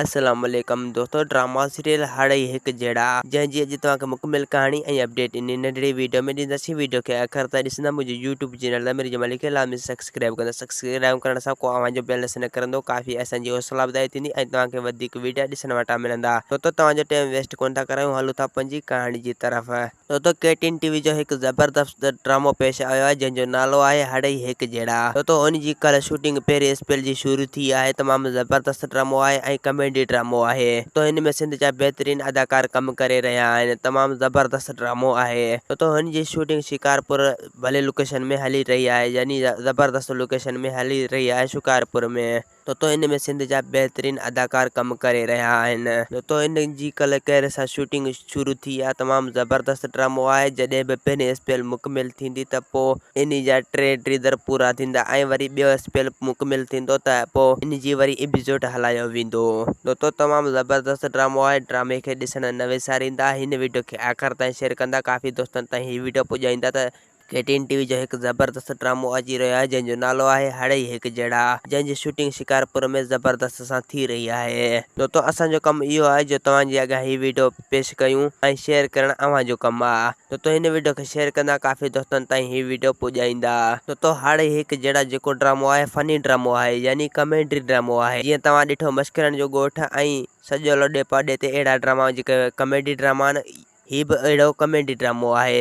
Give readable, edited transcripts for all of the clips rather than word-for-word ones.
السلام عليڪم دوستو ڊراما سيريل هڙئي هڪ جهڙا جنهن جي اڄ توهان کي مڪمل ڪهاڻي ۽ اپڊيٽ انهي ننڍڙي ويڊيو ۾ ڏينداسين ويڊيو کي آخر تائين ڏسندا منهنجي يوٽيوب چينل تي مريض ملڪ کي لازمي سبسڪرائب ڪندا سبسڪرائب ڪرڻ سان ڪو اوهان جو بيلنس نه ڪرندو ڪافي اسان جي حوصلا افزائي ٿيندي ۽ توهان کي وڌيڪ ويڊيا ڏسڻ وٽان ملندا دوستو توهان جو ٽائيم ويسٽ ڪونه ٿا ڪرايون هلون ٿا پنهنجي ڪهاڻي جي طرف. دوستو ڪي ٽي اين ٽي وي جو هڪ زبردست ڊرامو پيش آيو آهي جنهن جو نالو آهي هڙئي هڪ جهڙا. دوستو ان جي ڪلهه شوٽنگ پهرين اسپيل جي شروع ٿي آهي تمام زبردست ڊرامو آهي ۽ ڪميڊي ڊرامو آهي. دوستو هن ۾ سنڌ جا بهترين اداڪار ڪم ڪري رهيا آهن تمام زبردست ڊرامو آهي. دوستو هن جي شوٽنگ شڪارپور ڀلي لوڪيشن ۾ هلي رهي آهي يعني زبردست لوڪيشن ۾ هلي رهي آهي شڪارپور ۾. دوستو ان ۾ سنڌ جا بهترين اداڪار ڪم ڪري رهيا آهن. دوستو ان جي ڪلهه ڪهر سان شوٽنگ شروع ٿي آ تمام زبردست ڊرامو آهي جڏهن به پهرين اسپيل مڪمل ٿيندي ته پو ان جا ٽي ڊريزر پورا ٿيندا ۽ وري ٻيو اسپيل مڪمل ٿيندو ته پو ان جي وري ايپيسوڊ هلايو ويندو. دوستو تمام زبردست ڊرامو آهي ڊرامي کي ڏسڻ نه وساريندا هن وڊيو کي آخر تائين شيئر ڪندا ڪافي دوستن تائين هي وڊيو پڄائيندا ته ڪي ٽي اين ٽي وي جو هڪ زبردست ڊرامو اچي رهيو آهي جنهن جو نالو آهي هڙئي هڪ جهڙا جنهن جي شوٽنگ شڪارپور ۾ زبردست سان ٿي رهي آهي. دوستو اسان جو ڪم اهو آهي جو توهان جي اڳيان هي ويڊيو پيش ڪيون ۽ شيئر ڪرڻ اوهان جو ڪم آ. دوستو هن ويڊيو کي شيئر ڪندا ڪافي دوستن تائين هي ويڊيو پڄائيندا. دوستو هڙئي هڪ جهڙا جيڪو ڊرامو آهي فني ڊرامو آهي يعني ڪميڊي ڊرامو آهي جيئن توهان ڏٺو مشڪرن جو ڳوٺ ۽ سڄو لڏي پاڏي تي اهڙا ڊراما جيڪي ڪميڊي ڊراما آهن هي به اهڙو ڪميڊي ڊرامو آهي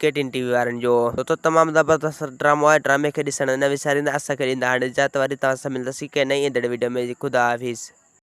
ڪي ٽي اين ٽي وي وارن جو. دوستو تمام زبردست ڊرامو آهي ڊرامي کي ڏسڻ نه وساريندا اسان کي ڏيندا هاڻي اجازت وري توهان سان ملنداسين ڪنهن نئين ايندڙ وڊيو ۾ خدا حافظ.